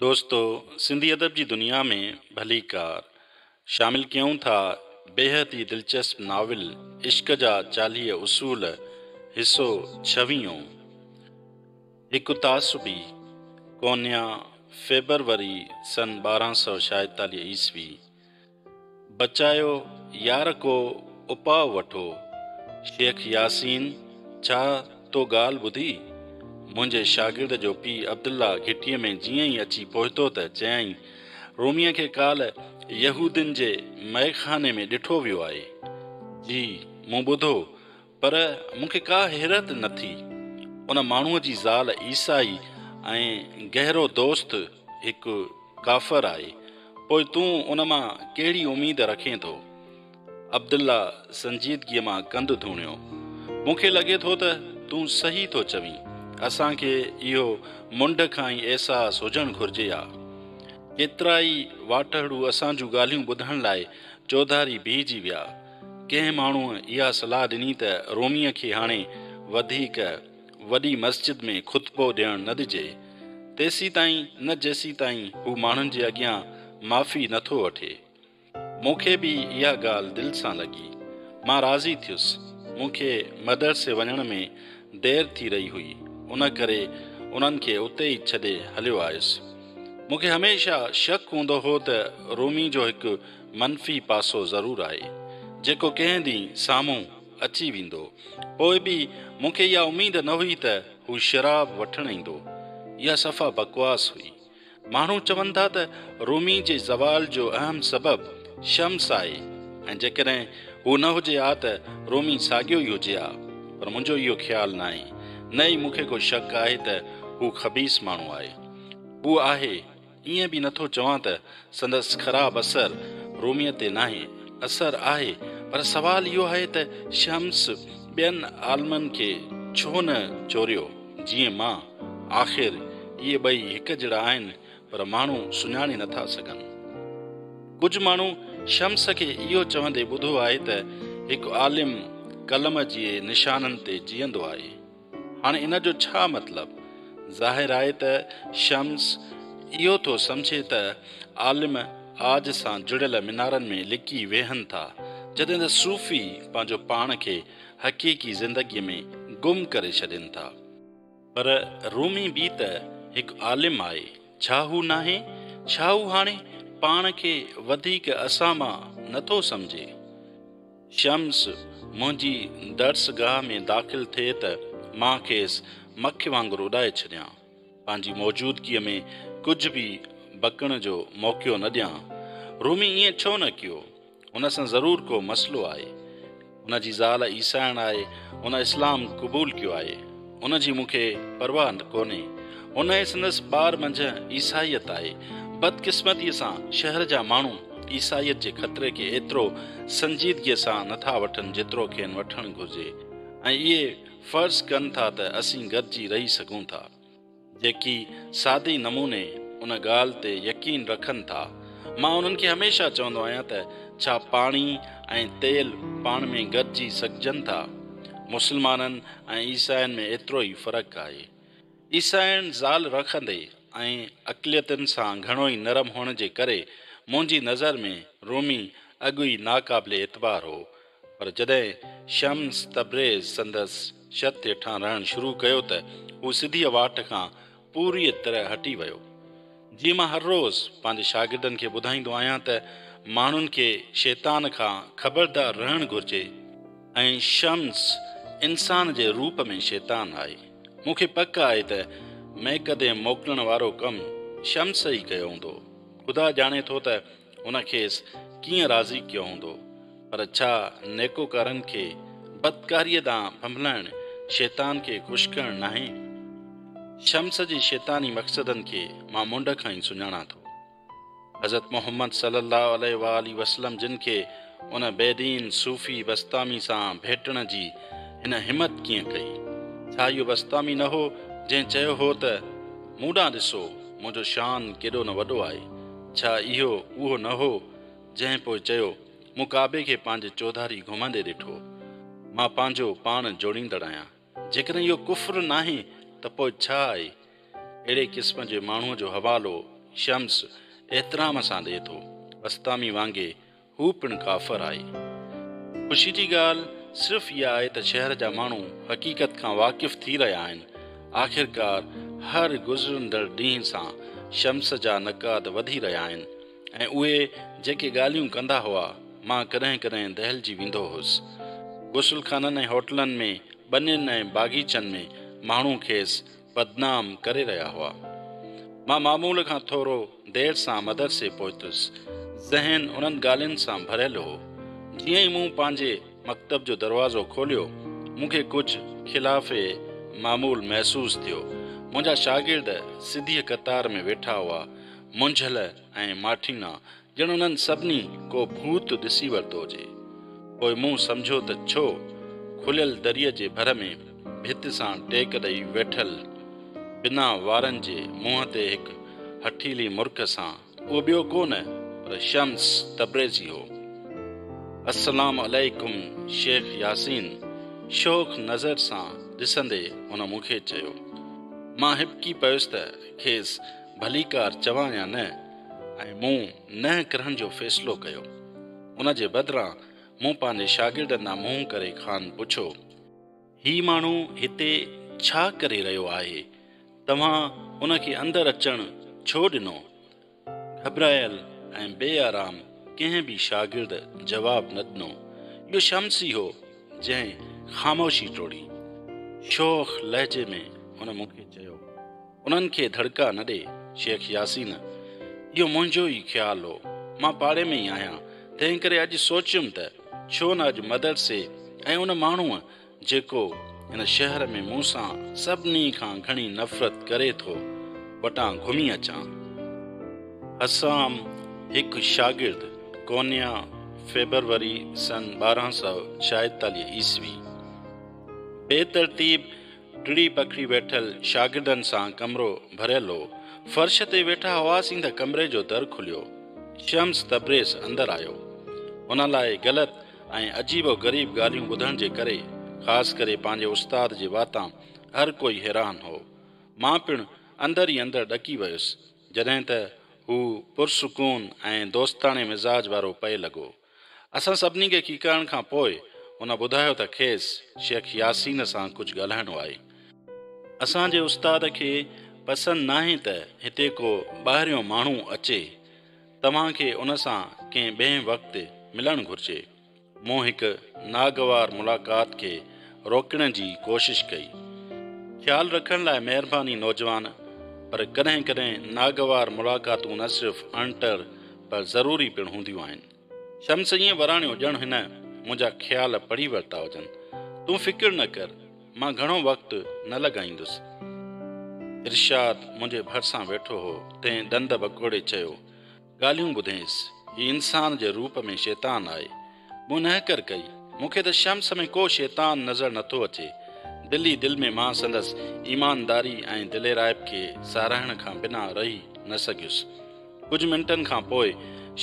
دوستو سنڌي ادب جي دنيا ۾ ڀليڪار شامل ڪيون ٿا بيحد ئي دلچسپ ناول عشق جا 40 اصول حصو ڇويهون. هڪ تعصبي ڪونيا فيبروري سن 1246 عيسوي. بچايو يار ڪو اپاء وٺو. شيخ ياسين ڇا تو ڳالهه ٻڌي؟ منهنجي شاگرد جو پيء عبدالله گهٽيء ۾ جيئن ئي اچي پهتو ته چيائين، روميء کي ڪالهه يهودين جي مئخاني ۾ ڏٺو ويو آهي. جي، مون ٻڌو، پر مون کي ڪا حيرت نه ٿي. ان ماڻهوء جي زال عيسائي ۽ گهرو دوست هڪ ڪافر آهي. پوء تون ان مان ڪهڙي اميد رکين ٿو؟ عبدالله سنجيدگيء مان ڪنڌ ڌوڻيو. مون کي لڳي ٿو ته تون صحيح ٿو چوين. اسان کي اهو منڍ کان ئي احساس هجڻ گهرجي ها. ڪيترائي واٽهڙو اسان جون ڳالهيون ٻڌڻ لاء چوڌاري بيهجي ويا. ڪنهن ماڻهوء اها صلاح ڏني ته روميء کي هاڻي وڌيڪ وڏي مسجد ۾ خطبو ڏيڻ نه ڏجي، تيسيتائين نه جيسيتائين هو ماڻهن جي اڳيان معافي نه ٿو وٺي. مون کي به اها ڳالهه دل سان لڳي. مان راضي ٿيس. مون کي مدرسي وڃڻ ۾ دير ٿي رهي هئي، ان ڪري انهن کي اتي ئي ڇڏي هليو آيس. مون کي هميشه شڪ هوندو هو ته رومي جو هڪ منفي پاسو ضرور آهي، جيڪو ڪنهن ڏينهن سامهون اچي ويندو. پوء به مون کي اها اميد نه هئي ته هو شراب وٺڻ ايندو. اها صفا بڪواس هئي. ماڻهو چون ٿا ته رومي جي زوال جو اهم سبب شمس آهي ۽ جيڪڏهن هو نه هجي ها ته رومي ساڳيو ئي هجي ها، پر منهنجو اهو خيال ناهي، نه ئي مون کي ڪو شڪ آهي ته هو خبيث ماڻهو آهي. هو آهي. ائين به نٿو چوان ته سندس خراب اثر روميء تي ناهي، اثر آهي، پر سوال اهو آهي ته شمس ٻين عالمن کي ڇو نه چوريو، جيئن مان؟ آخر اهي ٻئي هڪ جهڙا آهن، پر ماڻهو سڃاڻي نٿا سگهن. ڪجهه ماڻهو شمس کي اهو چوندي ٻڌو آهي ته هڪ عالم قلم جي نشانن تي جيئندو آهي. هاڻي ان جو ڇا مطلب؟ ظاهر آهي ته شمس اهو ٿو سمجهي ته عالم عاج سان جڙيل منارن ۾ لڪي ويهن ٿا، جڏهن ته صوفي پنهنجو پاڻ کي حقيقي زندگيء ۾ گم ڪري ڇڏين ٿا. پر رومي به ته هڪ عالم آهي، ڇا هو ناهي؟ ڇا هو هاڻي پاڻ کي وڌيڪ اسان مان نٿو سمجهي؟ شمس منهنجي درسگاهه ۾ داخل ٿئي ته مان کيس مک وانگر اڏائي ڇڏيان. پنهنجي موجودگيء ۾ ڪجهه به بڪڻ جو موقعو نه ڏيان. رومي ائين ڇو نه ڪيو؟ هن سان ضرور ڪو مسئلو آهي. هن جي زال عيسائڻ آهي، هن اسلام قبول ڪيو آهي. ان جي مون کي پرواهه ڪونهي. هن ۽ سندس ٻار منجهه عيسائيت آهي. بدقسمتيء سان شهر جا ماڻهو عيسائيت جي خطري کي ايترو سنجيدگيء سان نٿا وٺن جيترو کين وٺڻ گهرجي ۽ اهي فرض ڪن ٿا ته اسين گڏجي رهي سگهون ٿا. جيڪي سادي نموني ان ڳالهه تي يقين رکن ٿا. مان انهن کي هميشه چوندو آهيان ته ڇا پاڻي ۽ تيل پاڻ ۾ گڏجي سگهجن ٿا؟ مسلمانن ۽ عيسائين ۾ ايترو ئي فرق آهي. عيسائين زال رکندي ۽ اقليتن سان گهڻو ئي نرم هئڻ جي ڪري منهنجي نظر ۾ رومي اڳ ئي ناقابل اعتبار هو، پر جڏهن شمس تبريز سندس ڇت هيٺان رهڻ شروع ڪيو ته هو سڌيء واٽ کان پوريء طرح هٽي ويو. جيئن مان هر روز پنهنجي شاگردن کي ٻڌائيندو آهيان ته ماڻهن کي شيطان کان خبردار رهڻ گهرجي ۽ شمس انسان جي روپ ۾ شيطان آهي. مون کي پڪ آهي ته مئڪدي موڪلڻ وارو ڪم شمس ئي ڪيو هوندو. خدا ڄاڻي ٿو ته هن کيس ڪيئن راضي ڪيو هوندو. پر ڇا نيڪوڪارن کي بدڪاريء ڏانهن ڀنڀلائڻ شيطان کي خوش ڪرڻ ناهي؟ شمس جي شيطاني مقصدن کي مان منڍ کان ئي سڃاڻان ٿو. حضرت محمد صلي الله عليه واٰله وسلم جن کي ان بي دين صوفي بسطامي سان ڀيٽڻ جي هن همت ڪيئن ڪئي؟ ڇا اهو بسطامي نه هو جنهن چيو هو ته مون ڏانهن ڏسو، منهنجو شان ڪيڏو نه وڏو آهي؟ ڇا اهو اهو نه هو جنهن پوء چيو، مون ڪعبي کي پنهنجي چوڌاري گهمندي ڏٺو. مان پنهنجو پاڻ جوڙيندڙ آهيان. جيڪڏهن اهو ڪفر ناهي ته پوء ڇا آهي؟ اهڙي قسم جي ماڻهوء جو حوالو شمس احترام سان ڏئي ٿو. بسطامي وانگي هو پڻ ڪافر آهي. خوشي جي ڳالهه صرف اها آهي ته شهر جا ماڻهو حقيقت کان واقف ٿي رهيا آهن. آخرڪار هر گذرندڙ ڏينهن سان شمس جا نقاد وڌي رهيا آهن ۽ اهي جيڪي ڳالهيون ڪندا هئا، مان ڪڏهن ڪڏهن دهلجي ويندو هوس. غسلخانن ۽ هوٽلن ۾، ٻنين ۽ باغيچن ۾ ماڻهو کيس بدنام ڪري رهيا هئا. مان معمول کان ٿورو دير سان مدرسي پهتس. ذهن انهن ڳالهين سان ڀريل هو. جيئن ئي مون پنهنجي مڪتب جو دروازو کوليو، مون کي ڪجهه خلاف معمول محسوس ٿيو. منهنجا شاگرد سڌيء قطار ۾ ويٺا هئا، منجهيل ۽ ماٺيڻا، ڄڻ انهن سڀني ڪو ڀوت ڏسي ورتو هجي. پوء مون سمجهيو ته ڇو؟ کليل دريء جي ڀر ۾ ڀت سان ٽيڪ ڏئي ويٺل، بنا وارن جي منهن تي هڪ هٺيلي مرڪ سان، اهو ٻيو ڪو نه پر شمس تبريزي هو. السلام عليڪم شيخ ياسين! شوخ نظر سان ڏسندي هن مون کي چيو. مان هٻڪي پيس ته کيس ڀليڪار چوان يا نه ۽ مون نه ڪرڻ جو فيصلو ڪيو. ان جي بدران مون پنهنجي شاگردن ڏانهن منهن ڪري کانئن پڇيو. هي ماڻهو هتي ڇا ڪري رهيو آهي؟ توهان ان کي اندر اچڻ ڇو ڏنو؟ گهٻرايل ۽ بي آرام ڪنهن به شاگرد جواب نه ڏنو. اهو شمس ئي هو جنهن خاموشي ٽوڙي. شوخ لهجي ۾ هن مون کي چيو. انهن کي ڌڙڪا نه ڏي شيخ ياسين. اهو منهنجو ئي خيال هو. مان پاڙي ۾ ئي آهيان، تنهن ڪري اڄ سوچيم ته ڇو نه اڄ مدرسي ۽ ان ماڻهوء جيڪو هن شهر ۾ مون سان سڀني کان گهڻي نفرت ڪري ٿو، وٽان گهمي اچان. حسام، هڪ شاگرد، قونيا، فيبروري سن 1246 عيسوي. بي ترتيب ٽڙي پکڙي ويٺل شاگردن سان ڪمرو ڀريل هو. فرش تي ويٺا هئاسين ته ڪمري جو در کليو. شمس تبريز اندر آيو. هن لاء غلط ۽ عجيب و غريب ڳالهيون ٻڌڻ جي ڪري، خاص ڪري پنهنجي استاد جي واتان هر ڪوئي حيران هو. مان پڻ اندر ئي اندر ڏڪي ويس، جڏهن ته هو پرسڪون ۽ دوستاڻي مزاج وارو پئي لڳو. اسان سڀني کي کيڪارڻ کان پوء هن ٻڌايو ته کيس شيخ ياسين سان ڪجهه ڳالهائڻو آهي. اسان جي استاد کي پسند ناهي ته هتي ڪو ٻاهريون ماڻهو اچي. توهان کي ان سان ڪنهن ٻئي وقت ملڻ گهرجي. مون هڪ ناگوار ملاقات کي روڪڻ جي ڪوشش ڪئي. خيال رکڻ لاء مهرباني نوجوان، پر ڪڏهن ڪڏهن ناگوار ملاقاتون نه صرف اڻٽر پر ضروري پڻ هونديون آهن. شمس ائين وراڻيو ڄڻ هن منهنجا خيال پڙهي ورتا هجن. تون فڪر نه ڪر، مان گهڻو وقت نه لڳائيندس. ارشاد منهنجي ڀرسان ويٺو هو، تنهن ڏند ڀڪوڙي چيو، ڳالهيون ٻڌينس، هي انسان جي روپ ۾ شيطان آهي. مون نهڪر ڪئي، مون کي ته شمس ۾ ڪو شيطان نظر نٿو اچي. دل ئي دل ۾ مان سندس ايمانداري ۽ دليرائپ کي ساراهڻ کان بنا رهي نه سگهيس. ڪجهه منٽن کان پوء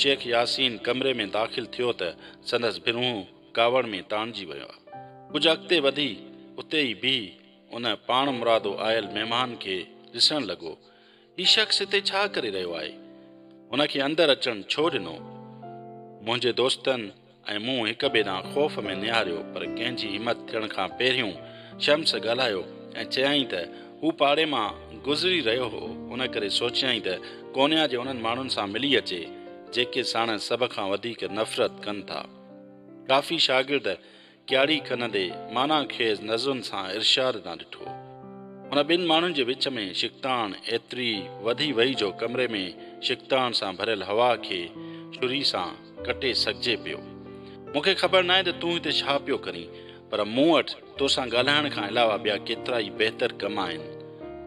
شيخ ياسين ڪمري ۾ داخل ٿيو ته سندس ڀرون ڪاوڙ ۾ تاڻجي ويا. ڪجهه اڳتي وڌي اتي ئي بيهي ان پاڻمرادو آيل مهمان کي ڏسڻ لڳو. هي شخص هتي ڇا ڪري رهيو آهي؟ هن کي اندر اچڻ ڇو ڏنو؟ منهنجي دوستن ۽ مون هڪ ٻئي ڏانهن خوف ۾ نهاريو پر ڪنهن جي همت ٿيڻ کان پهريون شمس ڳالهايو ۽ چيائين ته هو پاڙي مان گذري رهيو هو ان ڪري سوچيائين ته قونيا جي انهن ماڻهن سان ملي اچي جيڪي ساڻس سڀ کان وڌيڪ نفرت ڪن ٿا. ڪافي شاگرد ڪياڙي کنندي معنيٰ خيز نظرن سان ارشاد ڏانهن ڏٺو. ان ٻن ماڻهن جي وچ ۾ ڇڪتاڻ ايتري وڌي وئي جو ڪمري ۾ ڇڪتاڻ سان ڀريل هوا کي ڇري سان ڪٽي سگهجي پيو. مون کي خبر ناهي ته تون هتي ڇا پيو ڪرين، پر مون وٽ توسان ڳالهائڻ کان علاوه ٻيا ڪيترائي بهتر ڪم آهن.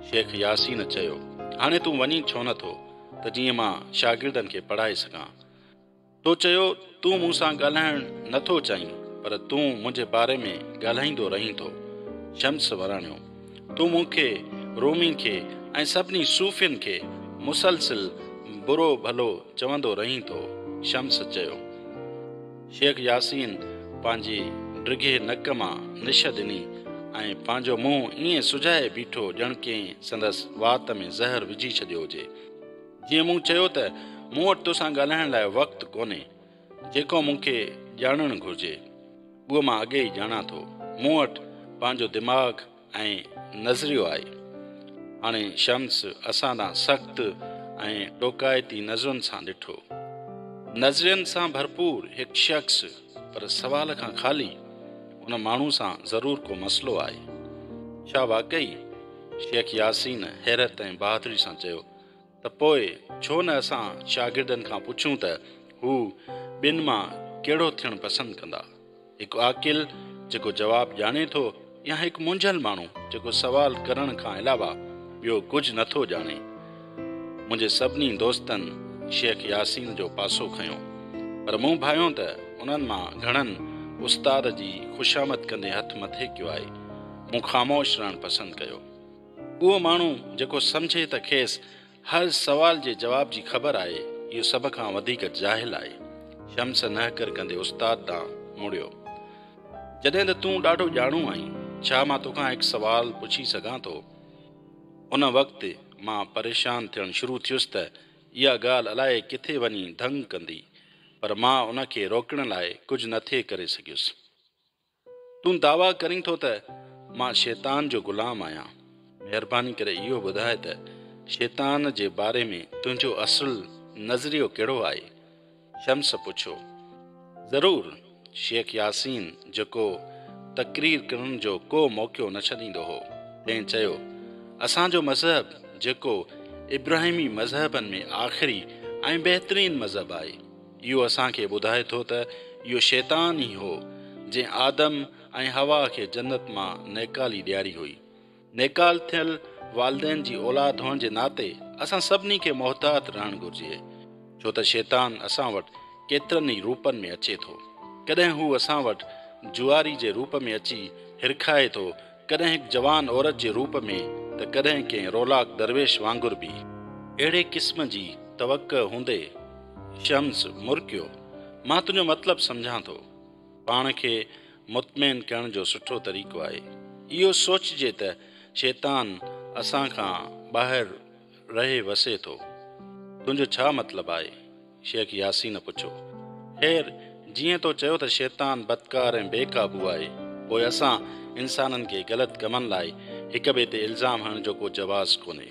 شيخ ياسين چيو، هاڻي تون وڃين ڇو نه ٿو ته جيئن مان شاگردن کي پڙهائي سگهان. تو چيو، تون مون سان ڳالهائڻ نه ٿو چاهين، پر تون منهنجي باري ۾ ڳالهائيندو رهين ٿو. شمس وراڻيو، تون مون کي، رومي کي ۽ سڀني صوفين کي مسلسل برو ڀلو چوندو رهين ٿو. شمس چيو. شيخ ياسين پنهنجي ڊگهي نڪ مان نش ڏني ۽ پنهنجو منهن ائين سجائي بيٺو ڄڻ ڪنهن سندس وات ۾ زهر وجهي ڇڏيو هجي. جيئن مون چيو ته مون وٽ توسان ڳالهائڻ لاء وقت ڪونهي. جيڪو مون کي ڄاڻڻ گهرجي، اهو مان اڳي ئي ڄاڻان ٿو. مون وٽ پنهنجو دماغ ۽ نظريو آهي. هاڻي شمس اسان ڏانهن سخت ۽ ٽوڪائتي نظرن سان ڏٺو. نظرين سان ڀرپور هڪ شخص پر سوال کان خالي، ان ماڻهو سان ضرور ڪو مسئلو آهي. ڇا واقعي؟ شيخ ياسين حيرت ۽ بهادري سان چيو. ته پوء ڇو نه اسان شاگردن کان پڇون ته هو ٻن مان ڪهڙو ٿيڻ پسند ڪندا؟ هڪ عاقل جيڪو جواب ڄاڻي ٿو يا هڪ منجهيل ماڻهو جيڪو سوال ڪرڻ کان علاوه ٻيو ڪجهه نه ٿو ڄاڻي؟ منهنجي سڀني دوستن شيخ ياسين جو پاسو کنيو، پر مون ڀانيو ته انهن مان گهڻن استاد جي خوشامد ڪندي هٿ مٿي ڪيو آهي. مون خاموش رهڻ پسند ڪيو. اهو ماڻهو جيڪو سمجهي ته کيس هر سوال جي جواب جي خبر آهي، اهو سڀ کان وڌيڪ جاهل آهي. شمس نهڪر ڪندي استاد ڏانهن مڙيو. جڏهن ته تون ڏاڍو ڄاڻو آهين، ڇا مان توکان هڪ سوال پڇي سگهان ٿو؟ ان وقت مان پريشان ٿيڻ شروع ٿيس ته اها ڳالهه الائي ڪٿي وڃي ڌنگ ڪندي، پر مان ان کي روڪڻ لاء ڪجهه نه ٿي ڪري سگهيس. تون دعويٰ ڪرين ٿو ته مان شيطان جو غلام آهيان. مهرباني ڪري اهو ٻڌاء ته شيطان جي باري ۾ تنهنجو اصل نظريو ڪهڙو آهي؟ شمس پڇيو. ضرور، شيخ ياسين جيڪو تقرير ڪرڻ جو ڪو موقعو نه ڇڏيندو هو، تنهن چيو، اسان جو مذهب جيڪو ابراهيمي مذهبن ۾ آخري ۽ بهترين مذهب آهي، اهو اسان کي ٻڌائي ٿو ته اهو شيطان ئي هو جنهن آدم ۽ حوا کي جنت مان نيڪالي ڏياري هئي. نيڪال ٿيل والدين جي اولاد هئڻ جي ناتي اسان سڀني کي محتاط رهڻ گهرجي ڇو ته شيطان اسان وٽ ڪيترن ئي روپن ۾ اچي ٿو. ڪڏهن هو اسان وٽ جوئاري جي روپ ۾ اچي هرکائي ٿو ڪڏهن هڪ جوان عورت جي روپ ۾ ته ڪڏهن ڪنهن رولاڪ درويش وانگر به. اهڙي قسم جي توقع هوندي شمس مرڪيو، مان تنهنجو مطلب سمجهان ٿو. پاڻ کي مطمئن ڪرڻ جو سٺو طريقو آهي اهو سوچجي ته شيطان اسان کان ٻاهر رهي وسي ٿو. تنهنجو ڇا مطلب آهي؟ شيخ ياسين پڇيو. خير، جيئن تو چيو ته شيطان بدڪار ۽ بي قابو آهي، پوء اسان انسانن کي غلط ڪمن لاء هڪ ٻئي تي الزام هڻڻ جو ڪو جواز ڪونهي.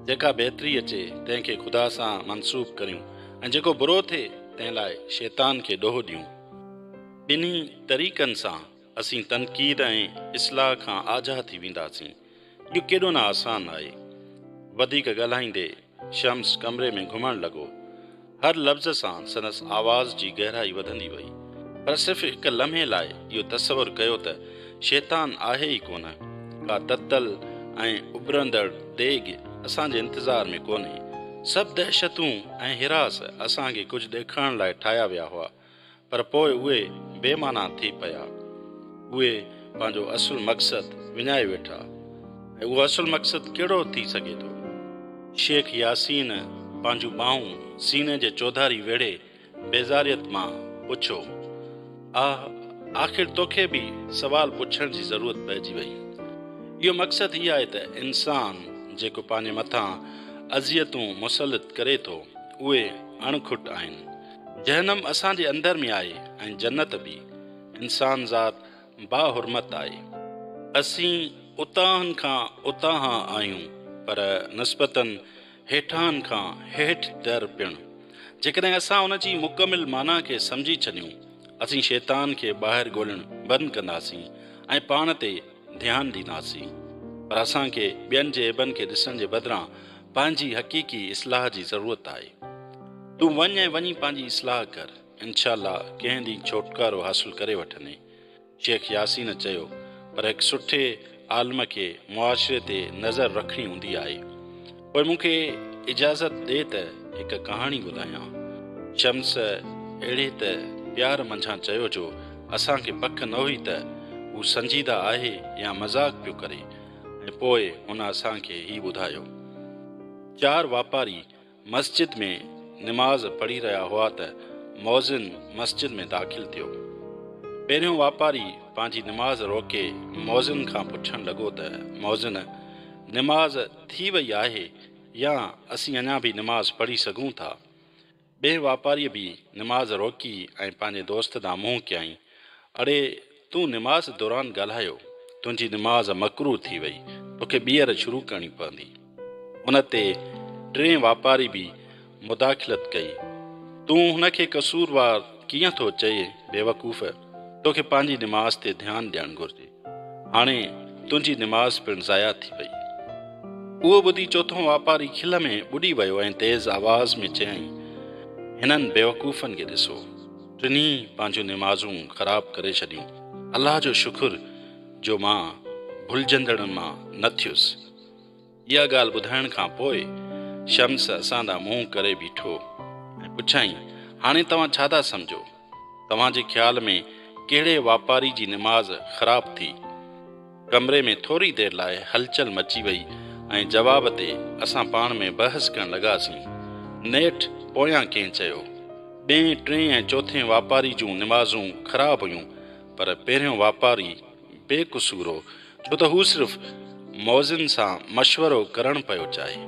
جيڪا بهتري اچي، تنهن کي خدا سان منسوب ڪريون ۽ جيڪو برو ٿئي، تنهن لاء شيطان کي ڏوهه ڏيون. ٻنهي طريقن سان اسين تنقيد ۽ اصلاح کان آجا ٿي وينداسين. اهو ڪيڏو نه آسان آهي. وڌيڪ ڳالهائيندي شمس ڪمري ۾ گهمڻ لڳو. هر لفظ سان سندس آواز جي گهرائي وڌندي وئي. پر صرف هڪ لمحي لاء اهو تصور ڪيو ته شيطان آهي ئي ڪونه، ڪا تتل ۽ اٻرندڙ ديڳ اسان جي انتظار ۾ ڪونهي. سڀ دهشتون ۽ هراس اسان کي ڪجهه ڏيکارڻ لاء ٺاهيا ويا هئا. پر پوء اهي بي معنيٰ ٿي پيا. اهي پنهنجو اصل مقصد وڃائي ويٺا. ۽ اهو اصل مقصد ڪهڙو ٿي سگهي ٿو؟ شيخ ياسين پنهنجون ٻانهون سيني جي چوڌاري ويڙهي بيزاريت مان پڇيو، آه، آخر توکي به سوال پڇڻ جي ضرورت پئجي وئي. اهو مقصد هي آهي ته انسان جيڪو پنهنجي مٿان اذيتون مسلط ڪري ٿو، اهي اڻ کٽ آهن. جهنم اسان جي اندر ۾ آهي ۽ جنت به. انسان ذات باحرمت آهي. اسين اتاهن کان اتاهان آهيون پر نسبتاً هيٺاهن کان هيٺ تر پڻ. جيڪڏهن اسان ان جي مڪمل معنيٰ کي سمجهي ڇڏيون، اسين شيطان کي ٻاهر ڳولڻ بند ڪنداسين ۽ پاڻ تي ڌيان ڏينداسين. پر اسان کي ٻين جي عيبن کي ڏسڻ جي بدران پنهنجي حقيقي اصلاح جي ضرورت آهي. تون وڃ ۽ وڃي پنهنجي اصلاح ڪر، انشاء الله ڪنهن ڏينهن ڇوٽڪارو حاصل ڪري وٺندين. شيخ ياسين چيو، پر هڪ سٺي عالم کي معاشري تي نظر رکڻي هوندي آهي. پوء مون کي اجازت ڏي ته هڪ ڪهاڻي ٻڌايان. شمس اهڙي ته پيار منجهان چيو جو اسان کي پڪ نه هئي ته هو سنجيده آهي يا مذاق پيو ڪري. ۽ پوء هن اسان کي هي ٻڌايو. چار واپاري مسجد ۾ نماز پڙهي رهيا هئا ته مؤذن مسجد ۾ داخل ٿيو. پهريون واپاري پنهنجي نماز روڪي مؤذن کان پڇڻ لڳو ته مؤذن نماز ٿي وئي آهي يا اسين اڃا به نماز پڙهي سگهون ٿا؟ ٻئي واپاريء به نماز روڪي ۽ پنهنجي دوست ڏانهن منهن ڪيائين، اڙي تون نماز دوران ڳالهايو، تنهنجي نماز مڪروه ٿي وئي، توکي ٻيهر شروع ڪرڻي پوندي. ان تي ٽئين واپاري به مداخلت ڪئي، تون هن کي قصوروار ڪيئن ٿو چئين بيوقوف، توکي پنهنجي نماز تي ڌيان ڏيڻ گهرجي. هاڻي تنهنجي نماز پڻ ضايع ٿي وئي. اهو ٻڌي چوٿون واپاري کل ۾ ٻڏي ويو ۽ تيز آواز ۾ چيائين، هنن بيوقوفن کي ڏسو، ٽنهي پنهنجون نمازون خراب ڪري ڇڏيون. الله جو شڪر جو مان ڀلجندڙن مان نه ٿيس. اها ڳالهه ٻڌائڻ کان پوء شمس اسان ڏانهن منهن ڪري بيٺو ۽ پڇيائين، هاڻي توهان ڇا ٿا سمجهو؟ توهان جي خيال ۾ ڪهڙي واپاري جي نماز خراب ٿي؟ ڪمري ۾ ٿوري دير لاء هلچل مچي وئي ۽ جواب تي اسان پاڻ ۾ بحث ڪرڻ لڳاسين. نيٺ پويان ڪنهن چيو، ٻئين، ٽئين ۽ چوٿين واپاري جون نمازون خراب هيون، پر پهريون واپاري بي قصور هو، ڇو ته هو صرف مؤذن سان مشورو ڪرڻ پيو چاهي.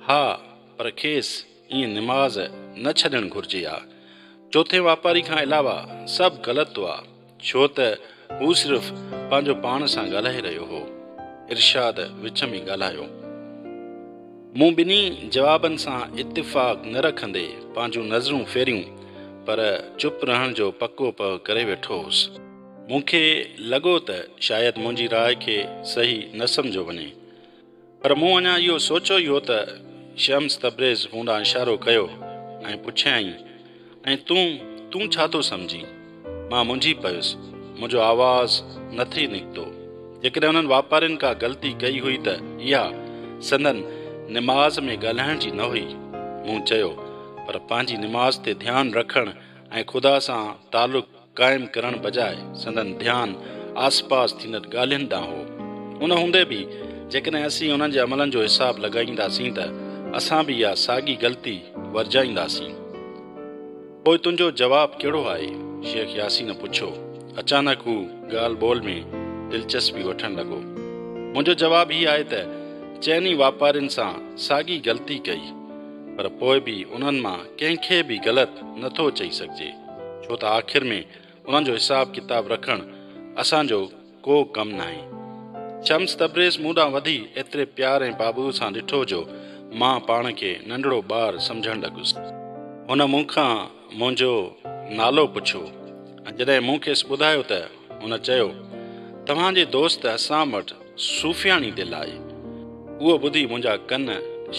ها، پر کيس ائين نماز نه ڇڏڻ گهرجي ها. چوٿين واپاري کان علاوه سڀ غلط هئا، ڇو ته هو صرف پنهنجو پاڻ سان ڳالهائي رهيو هو. ارشاد وچ ۾ ڳالهايو. مون ٻنهي جوابن سان اتفاق نه رکندي پنهنجون نظرون ڦيريون، پر چپ رهڻ جو پڪو پهه ڪري ويٺو هوس. مون کي لڳو ته شايد منهنجي راء کي صحيح نه سمجهيو وڃي. پر مون اڃا اهو سوچيو ئي هو ته شمس تبريز مون ڏانهن اشارو ڪيو ۽ پڇيائين، ۽ تون، تون ڇا ٿو سمجهين؟ مان منجهي پيس. منهنجو آواز نه ٿي نڪتو. جيڪڏهن انهن واپارين ڪا غلطي ڪئي هئي ته اها سندن نماز ۾ ڳالهائڻ جي نه هئي. مون چيو، پر پنهنجي نماز تي ڌيان رکڻ ۽ خدا سان تعلق قائم ڪرڻ بجاء سندن ڌيان آسپاس ٿيندڙ ڳالهين ڏانهن هو. ان هوندي به جيڪڏهن اسين انهن جي عملن جو حساب لڳائينداسين ته اسان به اها ساڳي غلطي ورجائينداسين. پوء تنهنجو جواب ڪهڙو آهي؟ شيخ ياسين پڇيو. اچانڪ هو ڳالهه ٻولهه ۾ دلچسپي وٺڻ لڳو. منهنجو جواب هي آهي ته چئني واپارين سان ساڳي غلطي ڪئي. پر پوء به انهن مان ڪنهن کي به غلط نه ٿو چئي سگهجي، ڇو ته آخر ۾ انهن جو حساب ڪتاب رکڻ اسان جو ڪو ڪم ناهي. شمس تبريز مون ڏانهن وڌي ايتري پيار ۽ پاٻوهه سان ڏٺو جو مان پاڻ کي ننڍڙو ٻار سمجهڻ لڳس. هن مون کان منهنجو نالو پڇيو ۽ جڏهن مون کيس ٻڌايو ته هن چيو، توهان جي دوست حسام وٽ صوفياڻي دل آهي. اهو ٻڌي منهنجا ڪن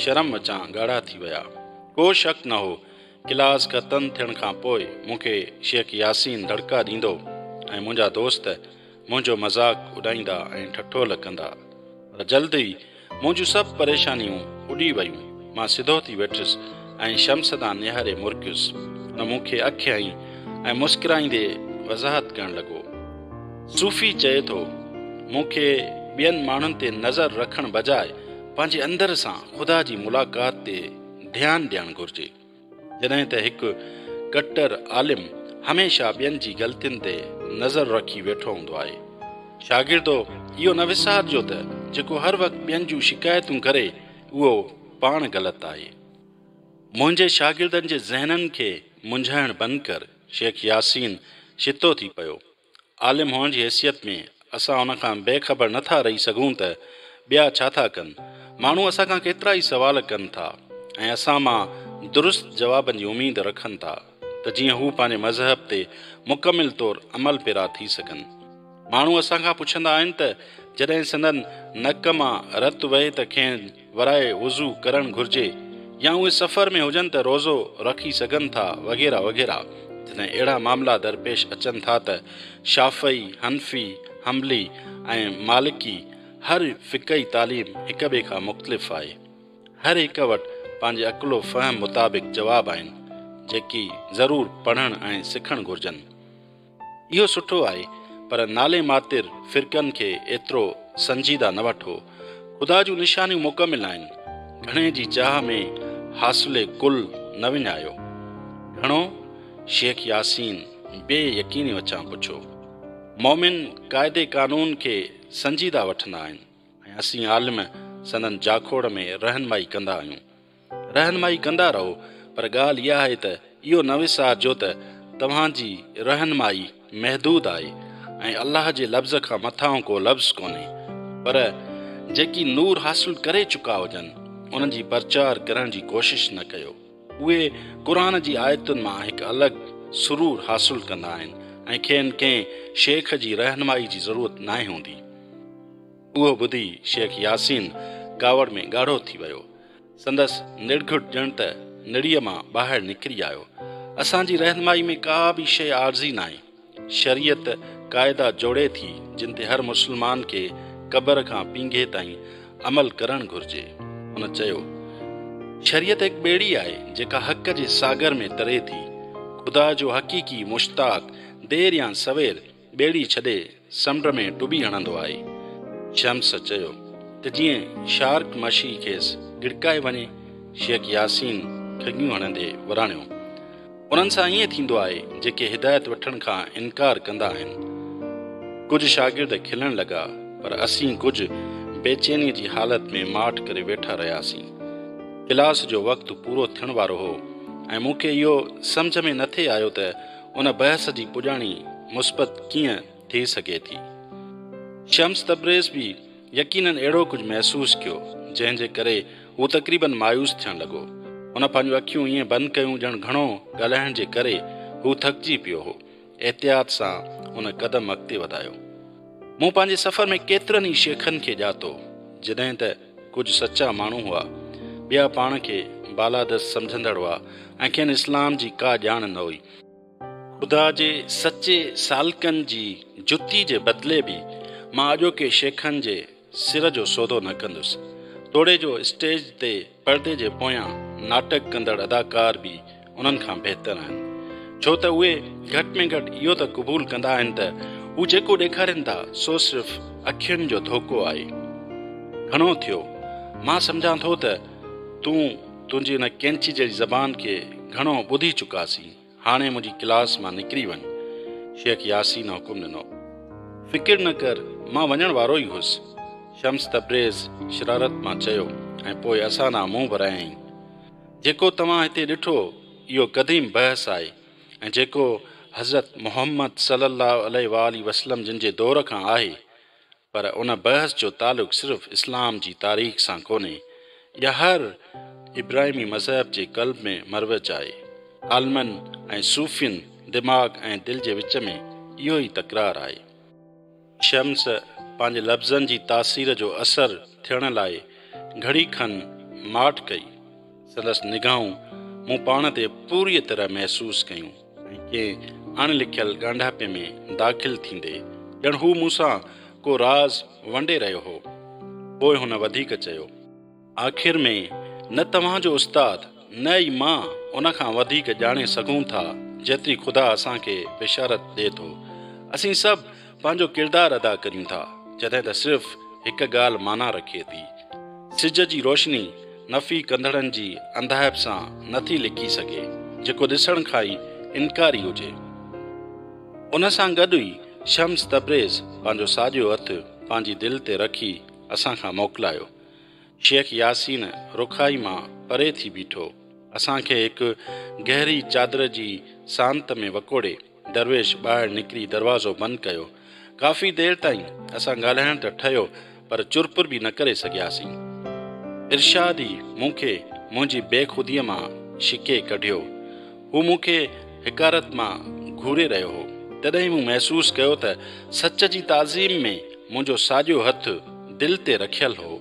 شرم وچان ڳاڙها ٿي ويا. ڪو شڪ نه هو، ڪلاس ختم ٿيڻ کان پوء مون کي شيخ ياسين دڙڪا ڏيندو ۽ منهنجا دوست منهنجو مذاق اڏائيندا ۽ ٺٺول ڪندا. پر جلد ئي منهنجون سڀ پريشانيون اڏي ويون. مان سڌو ٿي ويٺس ۽ شمس ڏانهن نهاري مرڪيس. هن مون کي اک هنئي ۽ مسڪرائيندي وضاحت ڪرڻ لڳو. صوفي چئي ٿو، مون کي ٻين ماڻهن تي نظر رکڻ بجاء پنهنجي اندر سان خدا جي ملاقات تي ڌيان ڏيڻ گهرجي. جڏهن ته هڪ ڪٽر عالم هميشه ٻين جي غلطين تي نظر رکي ويٺو هوندو آهي. شاگردو! اهو نه وسارجو ته جيڪو هر وقت ٻين جون شڪايتون ڪري اهو پاڻ غلط آهي. منهنجي شاگردن جي ذهنن کي منجهائڻ بند ڪر. شيخ ياسين شتو ٿي پيو. عالم هئڻ جي حيثيت ۾ اسان ان کان بي خبر نه ٿا رهي سگهون ته ٻيا ڇا ٿا ڪن. ماڻهو اسان کان ڪيترائي سوال ڪن ٿا ۽ اسان مان درست جوابن جي اميد رکن ٿا ته جيئن هو پنهنجي مذهب تي مڪمل طور عمل پيرا ٿي سگهن. ماڻهو اسان کان پڇندا آهن ته جڏهن سندن نڪ مان رت وهي ته کين ورائي وضو ڪرڻ گهرجي يا اهي سفر ۾ هجن ته روزو رکي سگهن ٿا وغيره وغيره. جڏهن اهڙا معاملا درپيش اچن ٿا ته شافعي، حنفي، حنبلي ۽ مالڪي هر فقهي تعليم هڪ ٻئي کان مختلف آهي. هر هڪ وٽ پنهنجي عقل و فهم مطابق جواب آهن، جيڪي ضرور پڙهڻ ۽ سکڻ گهرجن. اهو سٺو آهي پر نالي ماتر فرقن کي ايترو سنجيده نه وٺو. خدا جون نشانيون مڪمل آهن. گهڻي جي چاهه ۾ حاصل ڪل نه وڃايو. گهڻو؟ شيخ ياسين بي يقيني وچان پڇيو. مؤمن قاعدي قانون کي سنجيده وٺندا آهن. ۽ اسين عالم سندن جاکوڙ ۾ رهنمائي ڪندا آهيون. رهنمائي ڪندا رهو، پر ڳالهه اها آهي ته اهو نه وسارجو ته توهان جي رهنمائي محدود آهي ۽ الله جي لفظ کان مٿانهون ڪو لفظ ڪونهي. پر جيڪي نور حاصل ڪري چڪا هجن، انهن جي پرچار ڪرڻ جي ڪوشش نه ڪيو. اهي قرآن جي آيتن مان هڪ الڳ سرور حاصل ڪندا آهن ۽ کين ڪنهن شيخ جي رهنمائي جي ضرورت ناهي هوندي. اهو ٻڌي شيخ ياسين ڪاوڙ ۾ ڳاڙهو ٿي ويو. سندس نڙگهٽ ڄڻ ته نڙيء مان ٻاهر نڪري آيو. اسان جي رهنمائي ۾ ڪا به شيء عارضي ناهي. شريعت قاعدا جوڙي ٿي جن تي هر مسلمان کي قبر کان پينگهي تائين عمل ڪرڻ گهرجي. هن چيو، شريعت هڪ ٻيڙي آهي جيڪا حق جي ساگر ۾ تري ٿي. خدا جو حقيقي مشتاق دير يا سوير ٻيڙي ڇڏي سمنڊ ۾ ٽٻي هڻندو آهي. شمس چيو ته جيئن شارڪ مڇي کيس ڳڙڪائي وڃي. شيخ ياسين کڳيون هڻندي وراڻيو، انهن سان ائين ٿيندو آهي جيڪي هدايت وٺڻ کان انڪار ڪندا آهن. ڪجهه شاگرد کلڻ لڳا پر اسين ڪجهه بيچينيء جي حالت ۾ ماٺ ڪري ويٺا رهياسين. ڪلاس جو وقت پورو ٿيڻ وارو هو ۽ مون کي اهو سمجهه ۾ نٿي آيو ته ان بحث جي پڄاڻي مثبت ڪيئن ٿي سگهي ٿي. شمس تبريز به يقينن اهڙو ڪجهه محسوس ڪيو، جنهن جي ڪري هو تقريبن مايوس ٿيڻ لڳو. هن پنهنجون اکيون ائين بند ڪيون ڄڻ گهڻو ڳالهائڻ جي ڪري هو ٿڪجي پيو هو. احتياط سان هن قدم اڳتي وڌايو. مون پنهنجي سفر ۾ ڪيترن ئي شيخن کي ڄاتو، جڏهن ته ڪجهه سچا ماڻهو هئا، ٻيا پاڻ کي بالادست سمجهندڙ هئا ۽ کين اسلام جي ڪا ڄاڻ نه هئي. خدا جي سچي سالڪن جي جتي جي بدلي به مان اڄوڪي شيخن جي سر جو سودو نه ڪندس. توڙي جو اسٽيج تي پردي جي پويان ناٽڪ ڪندڙ اداڪار به انهن کان بهتر آهن. ڇو ته اهي گهٽ ۾ گهٽ اهو ته قبول ڪندا آهن ته هو جيڪو ڏيکارين ٿا سو صرف اکين جو ڌوڪو آهي. گهڻو ٿيو. مان سمجهان ٿو ته تون تنهنجي ان قينچي جهڙي زبان کي گهڻو ٻڌي چڪاسين. هاڻي منهنجي ڪلاس مان نڪري وڃ. شيخ ياسين حڪم ڏنو. فڪر نه ڪر، مان وڃڻ وارو ئي هيس. شمس تبريز شرارت مان چيو ۽ پوء اسان ڏانهن منهن ورايائين. جيڪو توهان هتي ڏٺو، اهو قديم بحث آهي ۽ جيڪو حضرت محمد صلي الله عليه واٰله وسلم جن جي دور کان آهي. پر ان بحث جو تعلق صرف اسلام جي تاريخ سان ڪونهي، اها هر ابراهيمي مذهب جي قلب ۾ مروج آهي. عالمن ۽ صوفين دماغ ۽ دل جي وچ ۾ اهو ئي تڪرار آهي. شمس پنهنجي لفظن جي تاثير جو اثر ٿيڻ لاء گهڙي کن ماٺ ڪئي. سندس نگاهون مون پاڻ تي پوريء طرح محسوس ڪيون. ۽ ڪنهن اڻ لکيل ڳانڍاپي ۾ داخل ٿيندي ڄڻ هو مون سان ڪو راز ونڊي رهيو هو. پوء هن وڌيڪ چيو. آخر ۾ نه توهان جو استاد نه ئي مان ان کان وڌيڪ ڄاڻي سگهون ٿا جيتري خدا اسان کي بشارت ڏئي ٿو. اسين سڀ پنهنجو ڪردار ادا ڪريون ٿا، جڏهن ته صرف هڪ ڳالهه معنيٰ رکي ٿي. سج جي روشني نفي ڪندڙن جي انڌائپ سان نه ٿي لڪي سگهي، جيڪو ڏسڻ کان ئي انڪاري هجي. ان سان گڏ ئي شمس تبريز پنهنجو ساڄو هٿ پنهنجي دل تي رکي اسان کان موڪلايو. شيخ ياسين رکائي مان پري ٿي بيٺو. اسان کي هڪ گهري چادر جي سانت ۾ وڪوڙي درويش ٻاهر نڪري دروازو بند ڪيو. ڪافي دير تائين اسان ڳالهائڻ ته ٺهيو پر چرپر به نه ڪري سگهياسين. ارشاد ئي مون کي منهنجي بي خوديء مان ڇڪي ڪڍيو. هو مون کي حقارت مان گهوري رهيو هو. تڏهن مون محسوس ڪيو ته سچ جي تعظيم ۾ منهنجو ساڄو هٿ دل تي رکيل هو.